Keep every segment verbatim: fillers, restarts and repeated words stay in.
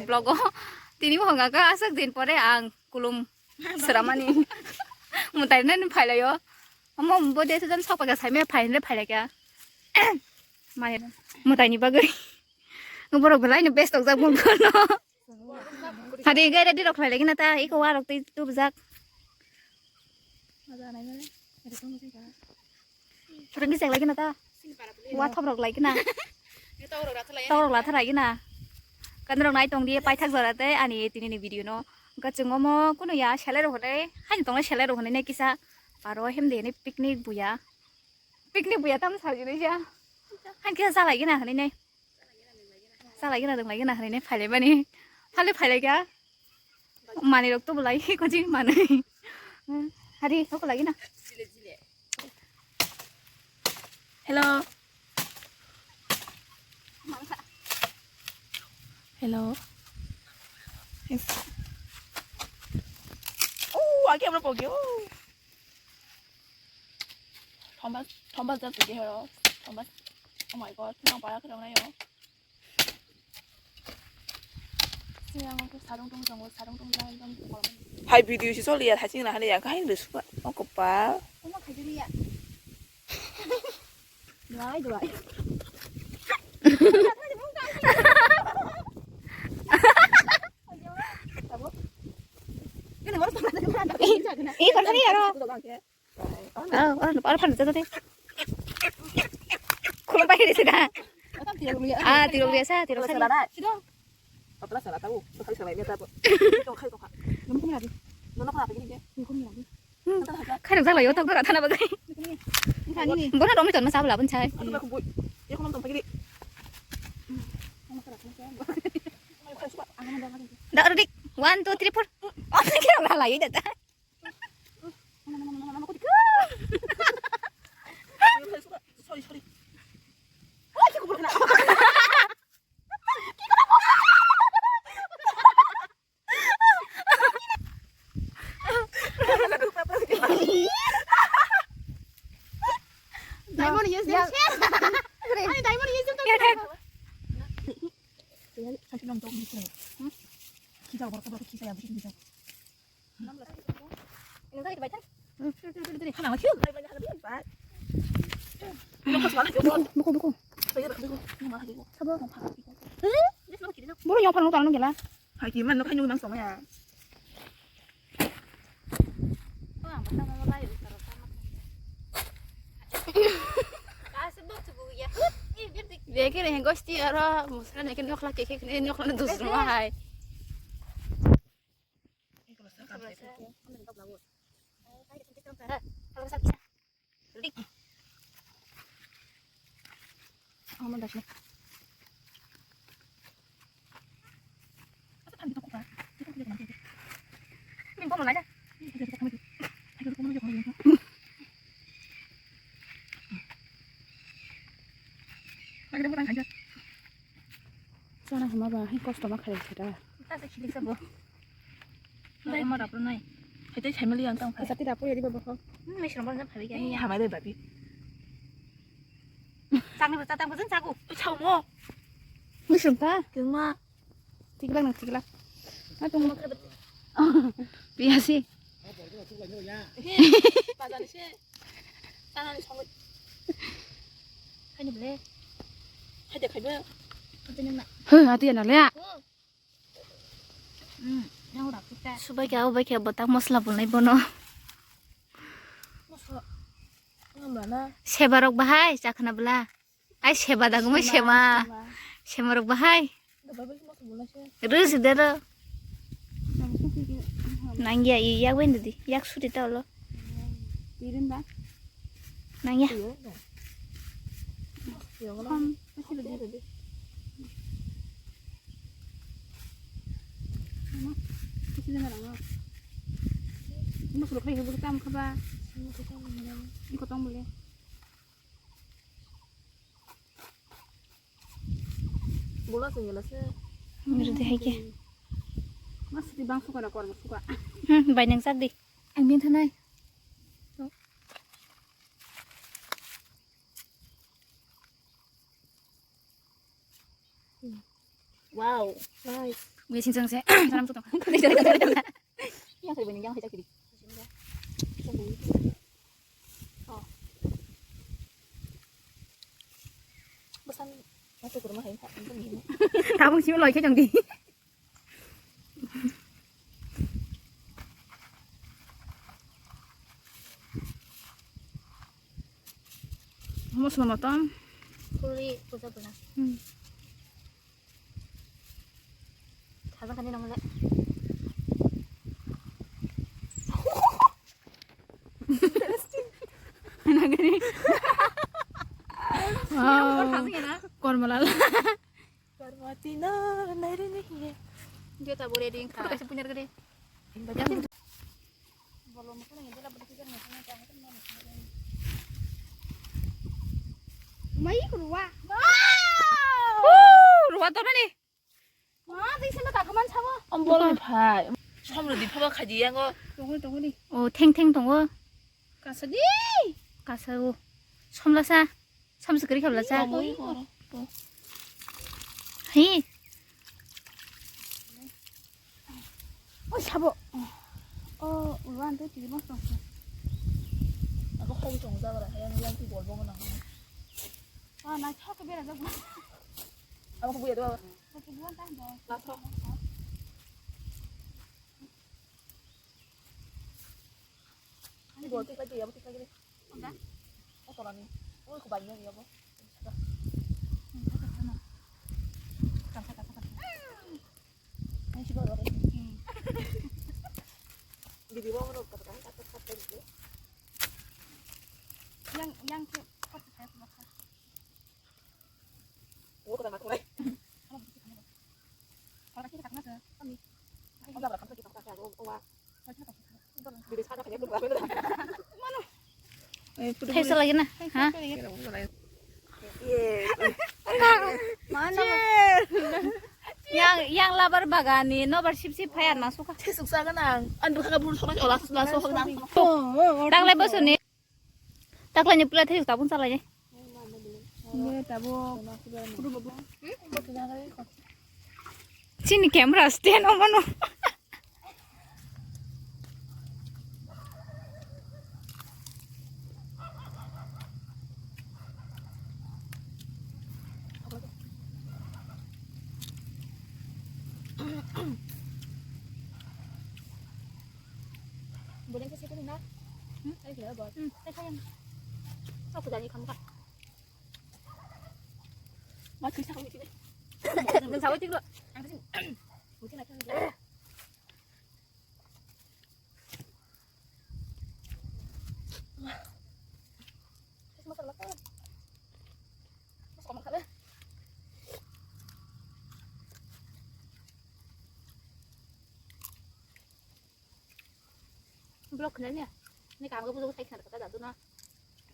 Vlog o tini bo hwnka kha aswk din pore ang kulum sramani. Mwtai nani phailaio. Omo bo de season sok paikha saimaya phai hinre phailaikha. Maya mwtaini bagwi. Borok belai no best tongjak mungkhono. Hadi gai ready rok khlai lagi na ta, iko warok tei tubujak. Pura gisek lagi na ta. Wa thop rok lagi na. Tok rok lathar lagi na. Kan rok nai tong di paithak jora tei ani tini ni video no. Gachung omo kunu ya selai rok hwnwi, haini tongo selai rok hwnwi ne kisa. Aro hem de ne picnic buya. Picnic buya tam sajinai ja. Haini kisa jalai gina hwnwi ne. Salai gana, rwnglai gana, hwnwi phailaimani. Phale phailaikha. Manwi rok to bolai, kojing manwi. Hari, thok lagi na. Hello. Hello. Yes. Oh, ake amra pogyo. Thomas, Thomas jar tike hero. Thomas. Oh my God, nang para kerong na yo. Sini ang ke sarung tung jong, sarung tung jong, jong. Hai video si soli ya, hai sini na hane ya, kain de suka. Oh, kopa. Oma khai juni ya. Duai, duai. Ini baru sama. Ih, kan tadi ya, lo. Ah, orang, orang pandai tadi. Kalau pakai di sini. Ah, tidur biasa, tidur sana. Patla sala tahu, bakal sala dia tahu. Itu kai toka. Kamu kemana lagi? Nono kenapa gini dia? Kamu kemana lagi? Kan tak lagi, otak berat, tanah bagai. Ini kan ini. Bona dong, itu masa apa lah, pun cai. Aku tak kumpul. Ya, aku nonton pagi ni. Dah, ready. One, two, three, four. Oh, kira lah, lagi dah. Sorry, sorry. Diamond use them. Ani diamond use them. Buku, buku. Sabo. Boro yang paling utang nung gila. Hai, gimana lo kan nyung nang sama ya. Beke re gosti aro musra ne ke nokla ke ke ne nokla dus ma hai. Chana hwnba ba hai kosto ma khairok se da. Ta se khilik sabo. Dai ma rapro nai. Hai tei family ang tang phai. Sati rapo yari babo ho. Hmm, mai srong bang phai ga. Ni hamai dai babi. Chang ni ba ta tang ba jang chagu. Chao mo. Mushroom ta. Keng ma. Tikla nang tikla. Ma tong ma. Biya si. He, bazar se. Chana ni songwi. Hai ni ble. Hai de khai ba. Hai de nang na. He, ati na le. Subai khe, ubai khe bwtang mosla bolnai bono. Sebarok bahai chakhna bwla. Ai seba dagumai sema. Semarok bahai. Rwsi dero. Nangya i yak bai nadi, yak suri ta ulo. Nangya. Musurok hai hubuk tam khaba. Iko tong bole. Bola se ngela se. Mirdi hai ke. Mas di bang suka na kor suka. Hmm, bai nang sak di. Ang min thanai. Wow, nice. Ni sing sing se. Salam tutung. Yang kali bini yang hajak kiri. Oh. Besan mata kurma hai. Tabung simi loi khe jong di. Mosla matam. Kuri puja bela. Hmm. Thajak kani nang le. Nagani. Wow. Thajak ya na? Kormala. Parvati na nai re nahi hai. Dia tak boleh ding kha. Kaisa punya gede. Bolong mo kena ngedela beli tiga ngedela jangan kan mana. Mai ko ruwa. Ruwa to mani. Ma, di sini tak keman sama. Ombol ni phai. Som rudi phaba khaji yango. Tunggu tunggu di. Oh, theng theng tongo. Kasa di. Kasa o. Somlasa. Samsa kwrwi kha bwlasa. Oi, oro. Hi. Oi, sabo. Oh, ulo ang tei twi mosong. Abo hoi tong jagra, yang, yang twi bol bo nang. Ah, na thok bera jagra. Abo khe buya do. Khe buya tang do. Na thok. Ani bo tikla di, abo tikla di. Anda? O torani. Oi, ko banyo ni abo. Kamsa, kamsa, kamsa. Ani si bo ro. Bibi bo ro kata kan kata kata di. Yang, yang ke kata kata kata. Wo kata makulai. Kami. Oda bra kamsa kita kamsa ro owa. Thaisa lagi na, ha? Yang, yang labar bagani nobar sip sip phayar na suka. Sesuk sagan ang. Andu kaka bulu sokna ola sokna sokna. Tanglai bosoni. Taklaini pula thai tabung chalai. Ye tabuk. Chini camera stand omono. Boleh ke situ na? Hmm? Ayo kita buat. Hmm, saya sayang. Aku jadi kamu kak. Mati sama itu deh. Jangan sawo tik lo. Ang kasih. Mungkin akan dia. Terus masalah kan. Terus kamu kan. Block na niya. Ni kam ko bujo sai khana kata dadu na.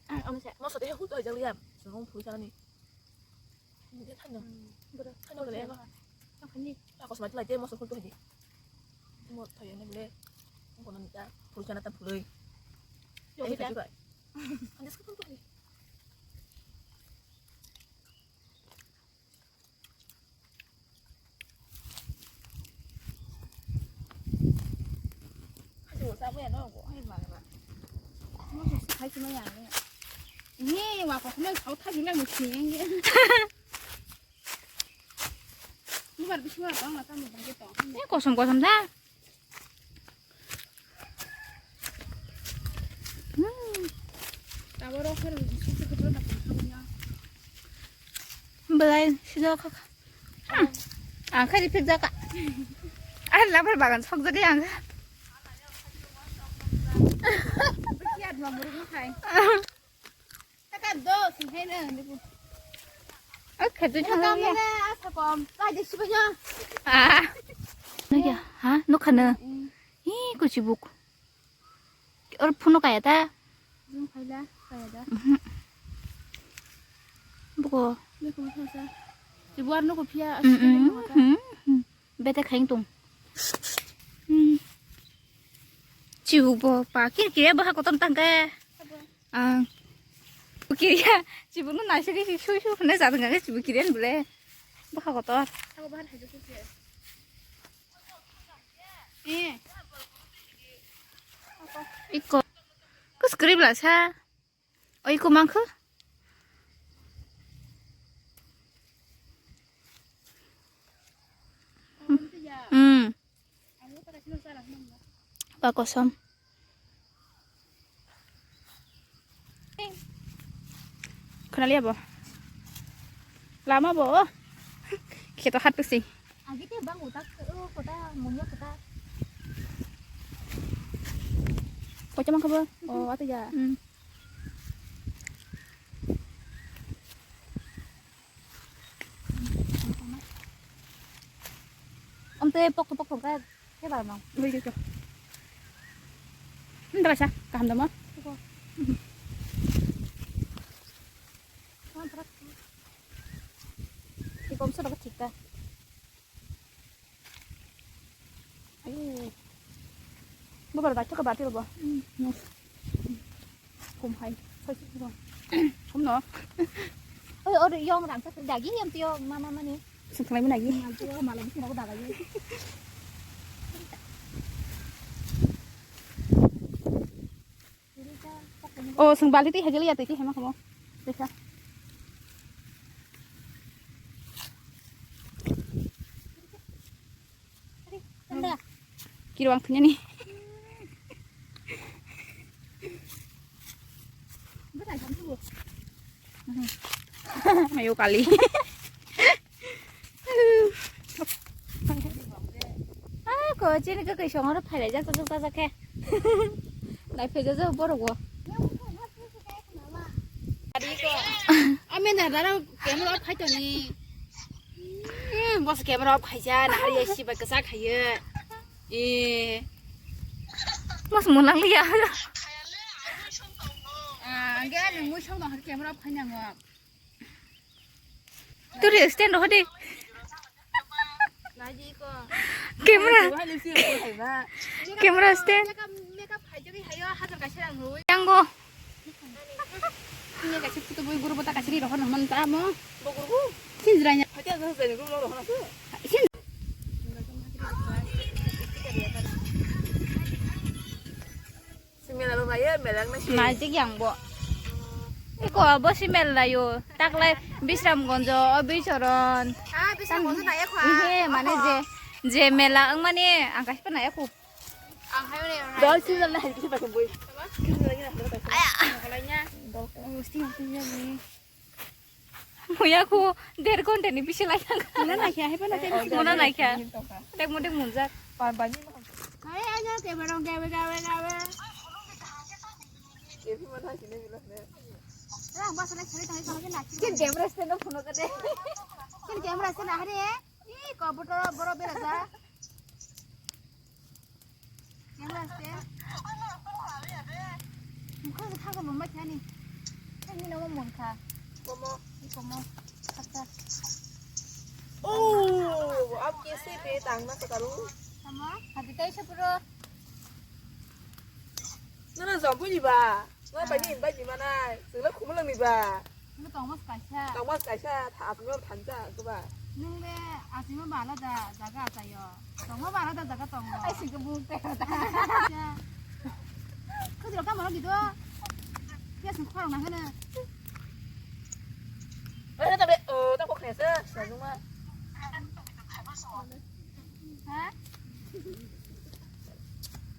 Am se. Moso de hul to jali am. So hung phui jani. Ni de thanyo. Bro. Thanyo le. Ang khani. Ako smart lai de moso hul to di. Mo thayo ne bole. Ko na ni ta phui jana ta phui. Yo bita. Ani ska hul to di. Kosom kosom da. Belai sida kha. Ang khai phik jaka. Ar labar bagan sok jaka ang. Kiyat mamuru khai. Taka do sing hai na. Oke, tu thang ya. Asa kom. Pai de sibo nya. Ah. No ya, ha? No khana. Hi, kuchibuk. Or phone kaya ta? Jung khaila, kaya da. Buko. Ni kuma thasa. Jibo ar no ko phiya. Bete khaing tung. Chibu bo pa kir kir bo ha kotor tangka. Ang. Kiriya, chibu no naisik sui sui khone jadong ga chibu kiriyan bole. Bwkha kotor. Abo bahar hai jokhe phiya. Iko. Kus krip la sa. Oi, ko mangkho? Hmm. Pa kosom. Khwnaliya bo? Lama bo? Kheto hat pisi. Agi te bang utak, oh, kota, mungya kota. Kocha mangkho bo? Oh, atu ya. Hmm. Om te pok pok pok ka ke ba no. Ui ke. Nda sa kaham dama. Ikom sa dapat cita. Ayo. Bo bar bacha ka batil bo. Hmm. Kum hai. Sai si bo. Kum no. Oi, ori yom rang sa dagi yom tio mama mani. Sing khlai mani. Mama tio mala bisi rago dagai. Oh, sing bali ti hajali ya ti hema kamo. Bisa. Kiro ang punya nih. Ayo kali. Ah, ko chini ko kai songoro phailai jak jak jak jak khe. Nai phai jak jak borok bo. Ami na dara camera off khai toni. Eh, bos camera off khai ja na hari si ba kasa khai. Eh. Mas munang liya. Ah, angge nang mui song dong camera off khai nango. Turi stand rohde. Camera. Camera stand. Makeup, makeup khai jagwi hayo, hajar kaisa rang rwi. Yang go. Ini kaisa photo bui guru bata kaisa ri rohor nang man ta mo. Bo guru. Sinjranya. Hati aja hajar guru rohor nang. Sin. Simela bo khayo, mela wngna si. Magic yang bo. Eko abo simel layo. Taklai Bisramgonjo, o Bisoron. Ah, Bisramgonjo na ekho. Ihe, mane je, je mela wngmani ang kaisa na ekho. Ang hayo ne. Dol simel na hai kisa pakai boy. Aya. Muya ko der ghonta ni bisi lai thang. Muna naikha, hai phano tei muna naikha. Tek mo tek munjak. Hai, ayo, kebe rong, kebe, kebe, kebe. Rang basa lai sari tangi kama kena. Ken camera stand up phone kade. Ken camera stand ahari. Ih, ko boro boro bera ja. Yang last ya. Mukha se khago mumbai thani. Thani namo munkha. Komo. Ni komo. Khaksa. Oh, ab kesi pe tang na katalu. Sama. Hadi tai sapuro. Nana jampu ni ba. Nana bai ni bai ni mana. Sengla khumulangni ba. Nung tongmas kaisa. Tongmas kaisa, tha-, aswk no thansa, kwba. Nung le aswk no bala da, jaga achaio. Tongma bala da, jaga tongo. Ai, sing khe buk tei ta. Khajiro kamo rok gido. Khe sing khorang nang hana. Eh, ta be, oh, ta kok khesa, sajuma. Ha?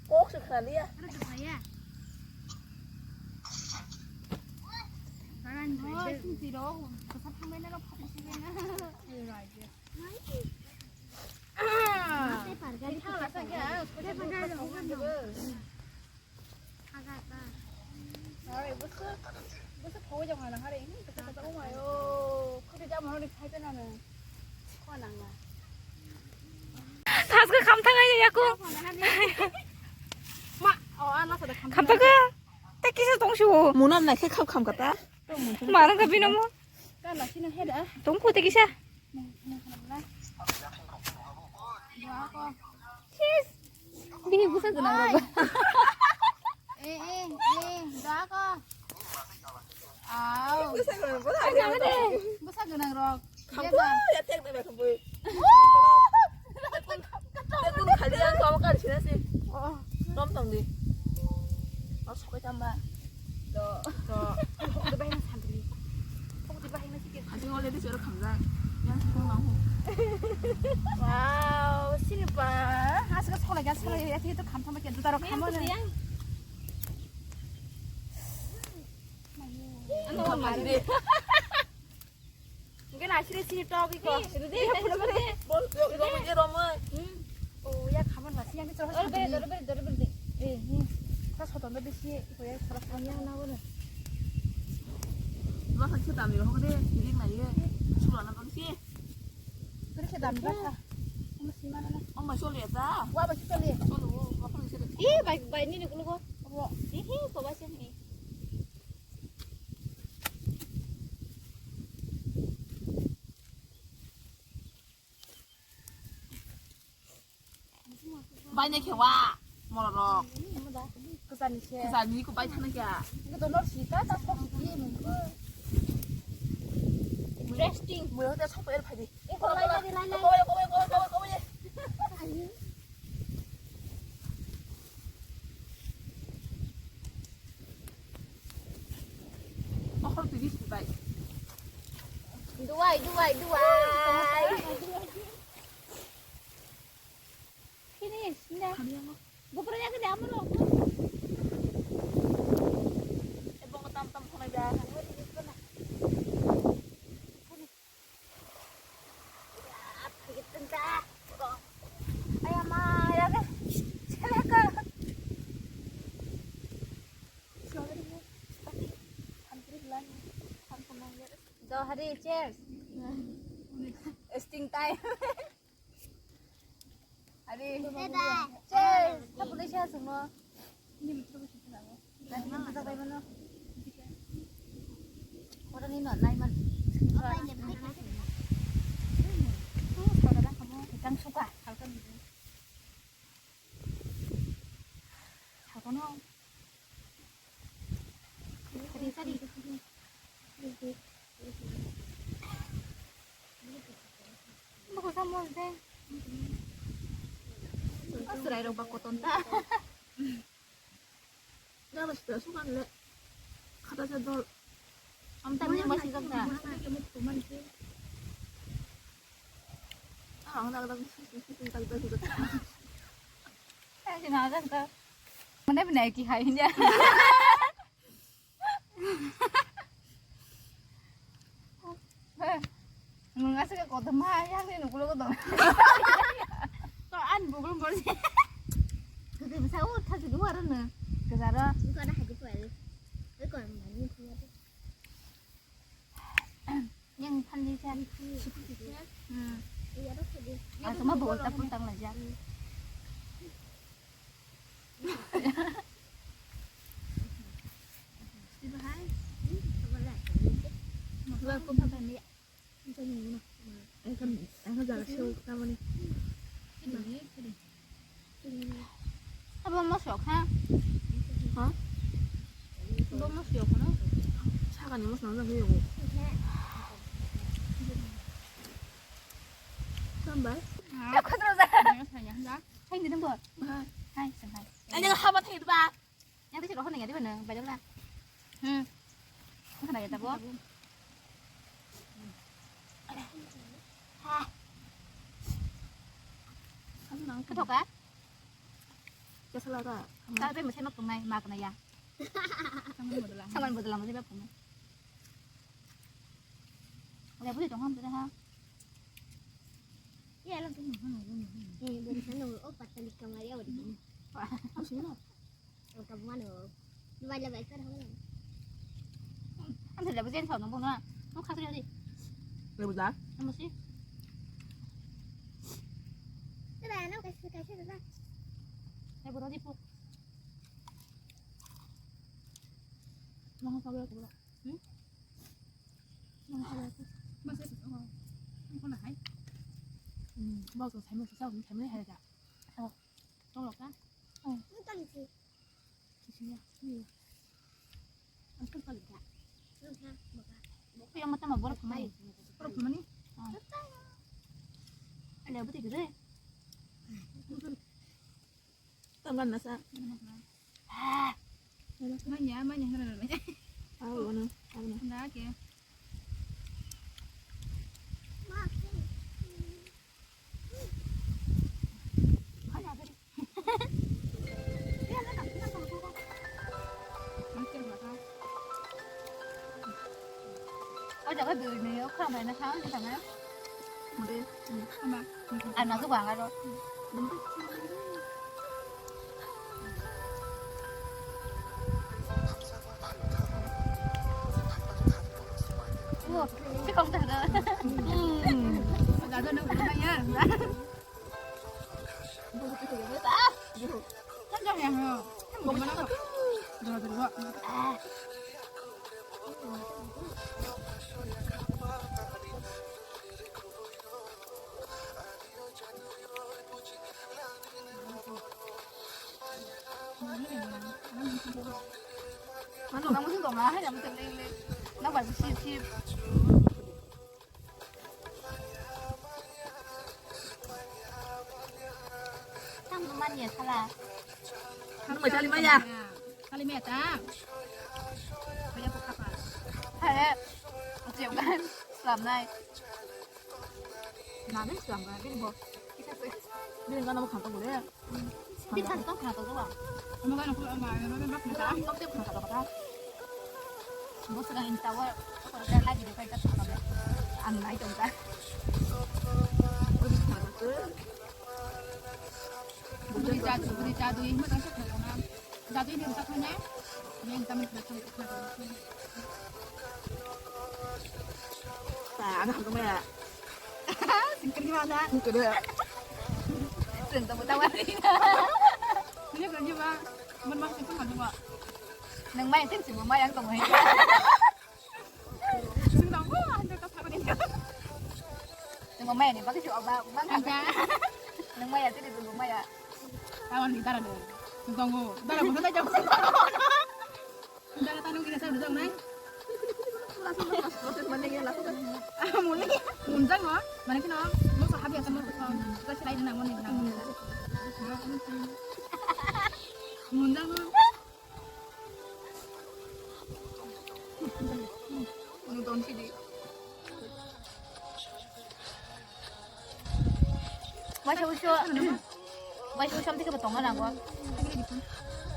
Kok se khaliya. Aro to khaya. Bagan. Oh, sing tiro, kasar thangbai na lo, phatri se na. Ayo, rai je. Ah. Te parga di. Thang la sa kya? Te parga lo, lo. Thas khe kham thang ya yaku. Ma, o, a, nasa da kham thang. Kham thang kha. Te kisa tong si o. Muna nai khe kham kham kata. Marang kha bino mo. Tong khu te kisa. Sis. Bini busa gwnang rok. Eh, eh, eh, da ko. Au. Busa gwnang rok. Busa gwnang rok. Khampu ya tek da khampu. Tekun khali ang kamu kan sini Tongdi. O sokai tamba. To. To. Hokdi bahai na sandri. Hokdi bahai na sikir. Hati ngole di sero khamjak. Yang sero nang ho. Wow, sini pa. Asik sokai gas sokai ya sih itu kham sama kian tuh taruh kham mana? Ano mari. Mungkin asli sini tok iko. Bol, yo, yo, yo, romai. Hmm. Oh, ya khaman masih yang itu. Dor beri, dor beri, dor beri. Eh, hmm. Sa soton do bisi iko ya salah salah. Yang na wala. Masa kita ambil hok deh, jadi na ye. Suruh anak bangsi. Terus kita ambil apa? Masih mana na? Oh, masih lihat ah. Wah, masih lihat. Solo, apa masih lihat? Ih, baik baik ini nih kalau kok. Ih, kok masih nih. Bai ne khewa mororok. Kwchani se. Kwchani ko bai thana kya. Ko to nor sita ta sok siti mung ko. Interesting. Mui hote sok er phadi. E ko lai lai lai lai. Ko bai ko bai ko bai ko bai. Mohor tigi sibai. Duai, duai, duai. Finish, nda. Bupra ya kede amro. Ebong tam tam khonai ba. Ay, ama, ya ke. Seleka. Dohari, cheers. Sting time. Hari. Cheers. Tapulai siya semua. Ini betul betul. Ora ni no, nai man. Kang suka, halkan. Halkan no. Sari, sari. Buku sama deh. Kau surai rok bak koton ta. Gabas da sukan le. Kata sa dol. Am tani yang masih jam ta. Ah, ang nak tak tak tak tak. Ay, sinagang ka. Mana bina ki hai niya. Nung asik kotor ma yang ni nukul kotor. To an bugul bor. Kati bisa u thasi dua rana. Kezara. Bukan ada haji kuali. Bukan mani kuali. Yang phan di chan. Hmm. Iya, ada tadi. Asama bogol tapul tang laja. Abo mosok ha? Ha? Abo mosok no? Sakani mosok no jago. Sambar. Hai ni dong bo. Hai, hai. Ani haba thai ba. Yang tadi rohon ya di mana? Banyak lah. Hmm. Mana ya tabo? Hah. Ketok ah? Keselara. Tapi masih mak pengai mak na ya. Saman bodola masih mak pengai. Ada boleh dong ham tu ha. Ya lang tu mana mana. Eh, dari sana oh patali kamar ya udah. Masih lah. Ang kabuano. Luwai-luwai ka na. Ang sa labu jen sa nang bona. Ang kha sa di. Labu da? Ang si. Tara na kasi kasi da. Labu da di po. Nang sa labu da. Hmm? Nang sa labu. Mas ko na hai. Hmm, ba ko sai mo sa mo sai mo hai da. Oh. Tong lo ka? Oh. Ang tang si. Sisinya. Iya. Ampun kali ya. Yang mata mah borok kemana? Borok kemana? Ada apa tuh gede? Ang kan nasa. Manya, manya, hana, hana. Aw, ano, ano. Na ke. O jaga dui ni o kham bai na kha, o jaga. Mode. Ama. Ana ko bang aro. Wo, si kong ta ga. Hmm. Ga do no ko ya. Kan ja ya ho. Kan go mana ko. Do do. Ano, kamu sih kok mahal ya, betul ini. Kenapa sih sih? Kamu mana ya salah? Kamu cari mana? Kali meta. Kaya apa? Hai, siap kan? Selamat night. Nani slam ka, bini bo. Bini gana bo khanta bole. Bini khanta khanta ko ba. Ama gana ko ama, ama gana ko khanta. Ang kok te khanta ko ta. Bo sera insta wa, ko ta lagi de kai ta khanta. Ang nai tong ka. Bini jadu, bini jadu, ini mah tak khanta na. Jadi ini bisa punya, ini yang kami sudah punya. Ba, ano hangkama ya? Singkir ni mana? Singkir ya. Sing temu tawa ni. Ini kerja ba, mun masih pun ada ba. Nang main kan cuma main tong main. Sing tong, oh, ada kata apa ni? Nang main ni, pakai coba, bang. Ada. Nang main tadi dulu main. Lawan ni dara dong. Tunggu. Dara bukan aja. Dara tanu kira saya dong nai. Langsung pas proses mana ya langsung. Ah, mulai. Munjang lo. Mana kino? Mau sahabi atau mau kau? Kita selain nang mana nang. Munjang lo. Nonton sini. Waisa uso, waisa uso amtwi khe bo tongna nango.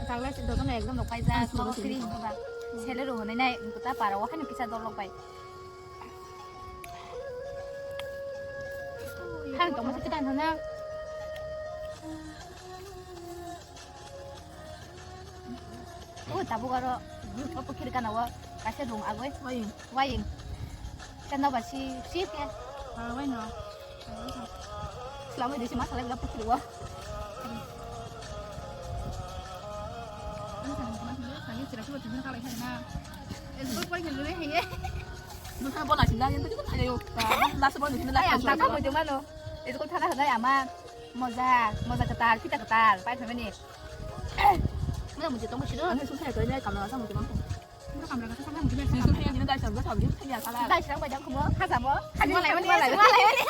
Tangla si dotono ekdom rok paijak, nogo siri hwnba. Sele rw hwnwi nai, ta para o haino kisa dol rok bai. Haino tongma se kwtal hwnna. O tabuk aro, o pukhiri gana o kaisa rung agoi. Waying. Waying. Kano ba si, si ke? Ah, wai no. Selama di sini masalah gula pukhiri o. Ini sama sama sih, saya sih rasa betul kalau saya na. Itu pun paling dulu ya. Bukan bola sih, yang itu kan ada yuk. Last ball itu. Ay, last ang ball. Tama mo jumano. Itu ko thana hwnai ama. Moja, moja kwtal, phita kwtal, pai phaimani. Moja muji tong muji do. Ani sung thai koi nai kamla sa muji mang. Moja kamla sa sa muji mang. Sung thai ni dai sa sa muji thai ya sala. Dai sa bai jang khumo, kha sa mo. Kha sa mo lai mani, lai mani.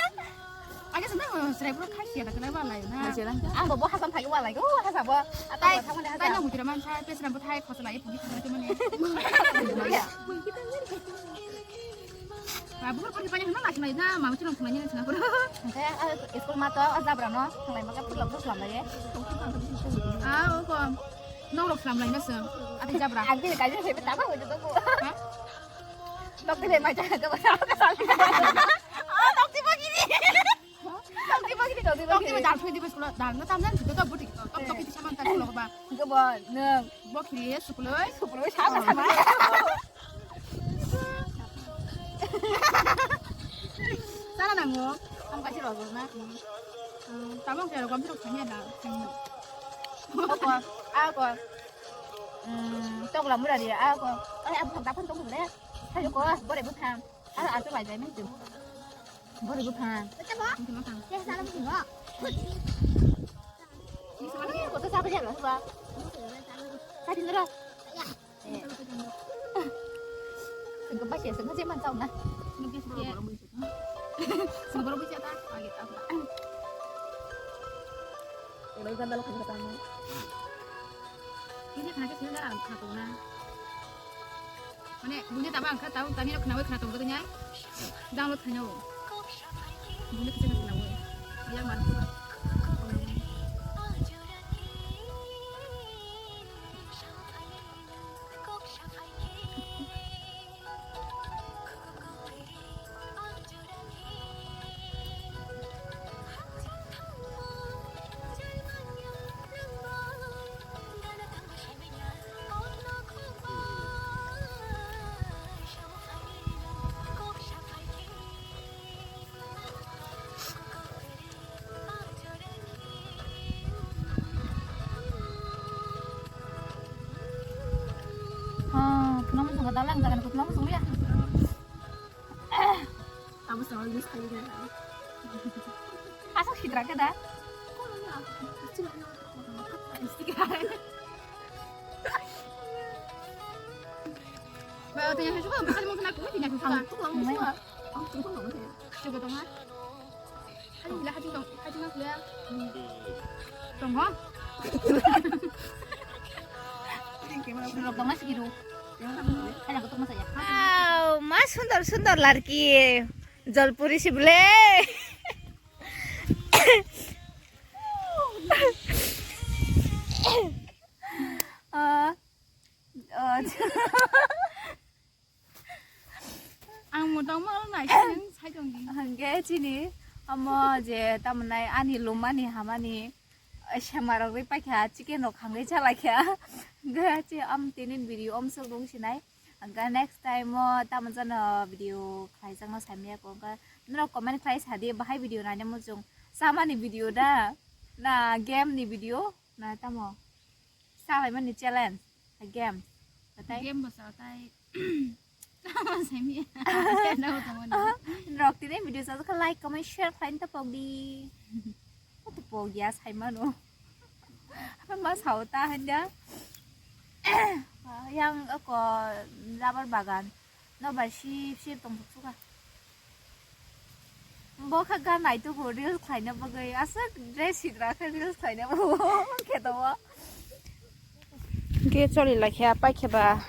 Ani sung thai sre pro khai sia da kala ba lai na. Ang bo bo ha sam thai wa lai go, ha sa bo. Atai, thang mani ha sa. Tai no muji man sa, pe sra bo thai khosla i puni thang mani. Ya. Ba, bukur pori pani hwnna lachimai na, mama chilong thumai ni china pura. Hwnkhe, ah, school ma to, ah, jabra no, thanglaima khe purlok bwslam lai. Ah, o ko. Nok rok slam lai na song. Ati jabra. Ang khe kaisa se ta ba hojo to ko. Ha? Nok te mai ja ga ba sa ka sal. Ah, nok te ba gini. Nok te ba gini, nok te ba gini. Nok te ba dal thoi di ba school, dal na tam jan to to buti. Tok tok kiti saman ta school ba. Go ba, nang. Bo khiri school oi. School oi sa ka sama. Sana nango. Ang kasi rogo na. Hmm, tamo kaya rogo, ang pirok sanya na. Hmm. Ako, ako. Hmm, tokla mura dia, ako. Ay, ako, dapan tokla. Sayo ko, bore buthang. Ah, ato bai bai mai tu. Bore buthang. Ini makan. Ya, sana mesti ngok. Ini semua ko to sabar ya, ba. Tadi nero. Sengkep pas ya, sengkep sih mantau nah. Sengkep sih. Sengkep sih tak? Lagi tak? Udah kan dalam kata kamu. Ini khana khe sini ang kha tong na. Mane, bunya taba ang kha tau, tani rok khana wai khana tong tong nyai. Download khaina o. Bunya kisa kisa na wai. Yang mana? Ah, kenapa suka dalang, jangan ikut kenapa suka ya? Kamu selalu use kayak gini. Asal fitra ke dah? Ba, tanya saya juga, bukan mau kena kulit, tanya saya juga. Aku tuh kamu suka. Aku tuh kamu suka. Coba dong, ha? Hadi gila, hadi dong, hadi dong, gila. Dong, ha? Dong, ha, segitu. Ada ketuk masa ya? Wow, mas sundor sundor larki. Jolpuri si bole. Ah, ah. Ang motang ma nai sing sai tong di. Hingke chini amo je tamnai ani lumani hamani, eh, semarok ri paikha, chicken rok hangwi chalaikha. Hingke chi am tini video om sok rung sinai. Hingke next time o tamo jano video khlaijakno saimaya ko, hingke norok comment khlai sadi bahai video naina muchung, chamani video da na game ni video na tamo salaimani challenge game batai. Game bwsa tai. Tamo saimaya. Norok tini video sajak kha like, comment, share khlaina tapok di. Tapok ya saimano. Ma sao ta handa. Yang ako rubber bagan. No bai sip sip tong suka. Bo kha ga nai tu reels khlaina bagwi. Aswk dress sidra khe reels khlaina bagwi. Khe to. Ge choli la khe pai khe ba.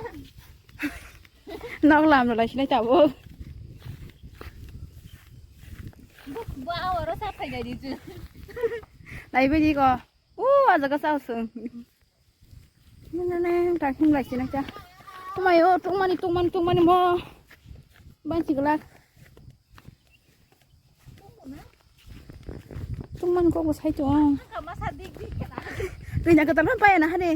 Nok lam la khe tabuk. Bo oro sa phai dai di chu. Nai bai di ko. U ajaga sa sung. Nene, takhim lai sini cha. Kumayo, tungmani, tungmani, tungmani mo. Bansi gelak. Tungmani kok bosai tong. Kini kata apa ya nah ni?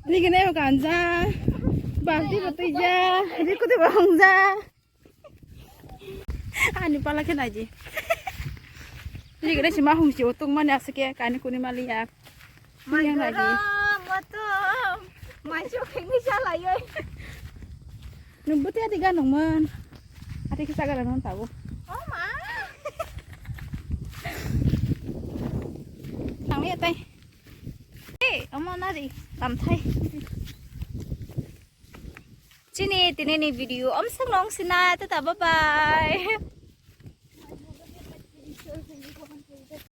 Ini kena yang kanja. Bakti betul ja. Ini kudu bohong ja. Ani pala khe naidi. Ri gre sima hum si utung mani asake kani kuni mali ya. Yang naidi. Mato. Masuk ini salah yo. Nung buti ati ganung man. Ati kita ganung tabu. Oh ma. Tang ya tai. Eh, omo nari. Tam thai. Chini tini ni video om sung long sina tata bye bye.